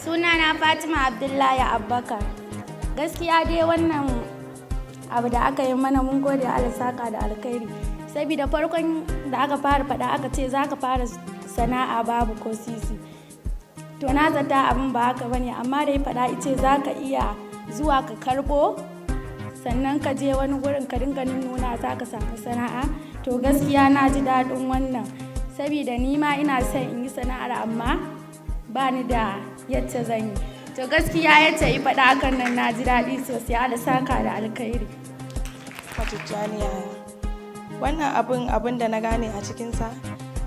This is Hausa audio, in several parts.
Sunana Fatima Abdullahi Abubakar. Gaskiya dai wannan abu da aka yi mana, mun gode, Allah saka da alkhairi. Saboda farkon da aka fara faɗa, aka ce za ka fara sana'a babu ko sisi. To, na zata abin ba haka bane, amma da ya faɗa ice za ka iya zuwa ka karɓo, sannan ka je wani gurin ka dinga nuna za ka samu sana'a. To, gaskiya na ji daɗin wannan, saboda ni ma ina son in yi sana'ar, amma ba ni da yacce zan yi. To, gaskiya yacce yi faɗa hakan nan, na ji daɗi sosai. Allah saka da alkhairi. Tijjani Yaya. Wannan abin da na gane a cikinsa,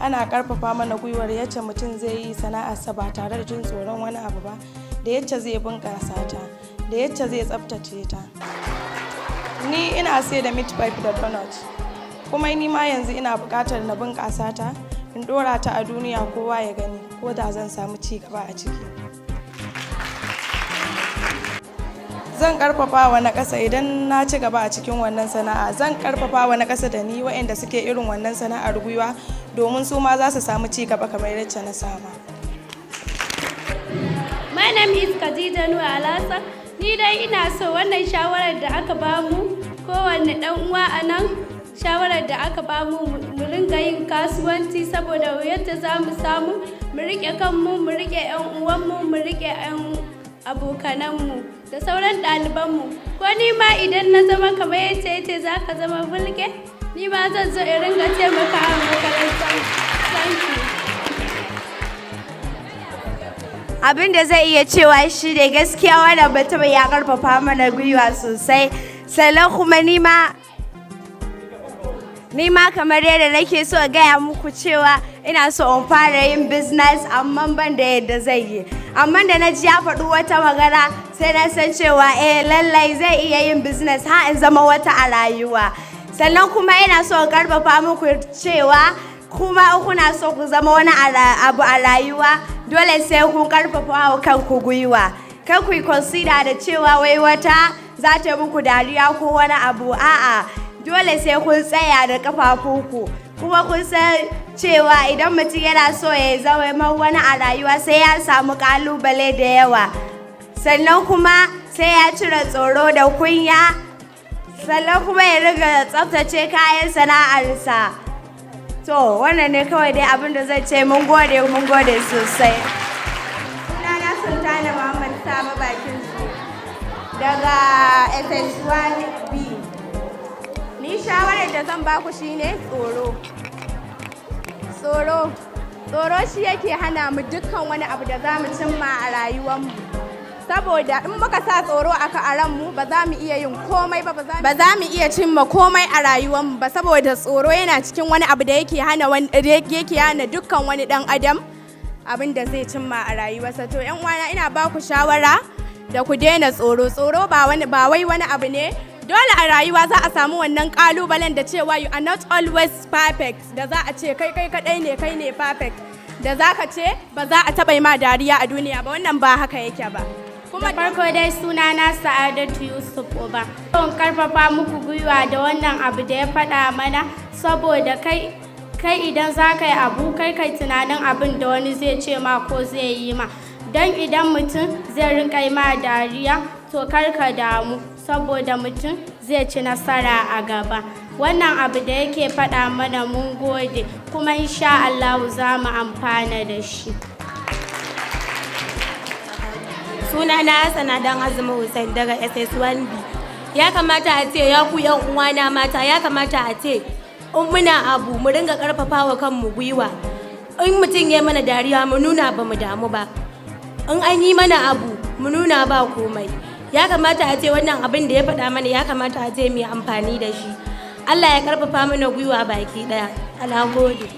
ana karfafa mana gwiwar yacce mutum zai yi sana'arsa ba tare da jin tsoron wani abu ba, da yacce zai bunƙasa ta, da yacce zai tsaftace ta. Ni ina sai da meat pie da donut, kuma ni ma yanzu ina buƙatar na bunƙasa ta, in ɗora ta a duniya kowa ya gani, ko da zan samu ci gaba a ciki. Zan karfafa wa na ƙasa idan na ci gaba a cikin wannan sana'a. Zan karfafa wa na ƙasa da ni, waɗanda suke irin wannan sana'ar, gwiwa, domin su ma za su samu ci gaba kamar yacce na sama. My name is Khadija Nuhu Alhassan. Ni dai ina so wannan shawarar da aka bamu, kowanne dan uwa a nan, shawarar da aka bamu mu ringa yin kasuwanci, saboda yadda za mu samu mu rike kanmu, mu rike 'yan uwanmu, mu rike 'yan abokananmu da sauran ɗalibanmu. Ko ni ma idan na zama kamar yadda yace za ka zama bulke, ni ma zan zo in ringa taimakawa makarantar. Thank you. Abin da zai iya cewa shi ne, gaskiya wannan mutumin ya karfafa mana gwiwa sosai. Sannan kuma nima kamar yadda nake so gaya muku cewa ina so in fara yin business, amma ban da yadda zai yi. Amma da na ji ya faɗi wata magana, sai na san cewa eh, lallai zai iya yin business har in zama wata a rayuwa. Sannan kuma ina so in karfafa muku cewa kuma in kuna so ku zama wani abu a rayuwa, dole sai kun karfafa wa kanku gwiwa. Kar ku yi consider da cewa wai wata za ta muku dariya ko wani abu. A'a, dole sai kun tsaya da kafafunku, kuma kun san cewa idan mutum yana so ya zama wani a rayuwa, sai ya samu kalubale da yawa, sannan kuma sai ya cire tsoro da kunya, sannan kuma ya riga tsaftace kayan sana'arsa. To, wannan ne kawai dai abin da zai ce. Mun gode, mun gode sosai. Sunana Sultana Muhammad Sabo Bakin Su daga SS1B. Ni shawarar da zan baku shine tsoro. Tsoro. Tsoro shi yake hana mu dukkan wani abu da za mu cimma a rayuwarmu. Saboda in muka sa tsoro aka a ranmu, ba za mu iya yin komai ba, ba za mu iya cimma komai a rayuwarmu ba, saboda tsoro yana cikin wani abu da yake hana dukkan wani dan adam abin da zai cimma a rayuwarsa. To, yan uwana, ina ba ku shawara da ku daina tsoro. Tsoro ba wai wani abu ne. Dole a rayuwa za a samu wannan kalubalen da cewa you are not always perfect, da za a ce kai kadai ne, kai ne perfect, da za ka ce ba za a taɓa yi ma dariya a duniya ba. Wannan ba haka yake ba. Kuma farko dai suna na Sa'adatu Yusuf Uba. Zan karfafa muku gwiwa da wannan abu da ya faɗa mana, saboda kai kai idan za ka yi abu, kai kai tunanin abin da wani zai ce ma ko zai yi ma. Don idan mutum zai rinka yi ma dariya, to kar ka damu, saboda mutum zai ci nasara a gaba. Wannan abu da yake faɗa mana, mun gode, kuma insha Allahu za mu amfana da shi. Suna na Hassana Dan Azumi Hussein daga SS1B. Ya kamata a ce, ya ku yan uwana mata, ya kamata a ce in muna abu mu ringa karfafa wa kanmu gwiwa. In mutum ya mana dariya, mu nuna ba mu damu ba. In an yi mana abu, mu nuna ba komai. Ya kamata a ce wannan abin da ya faɗa mana, ya kamata a ce mu yi amfani da shi. Allah ya karfafa mana gwiwa baki ɗaya. Allah gode.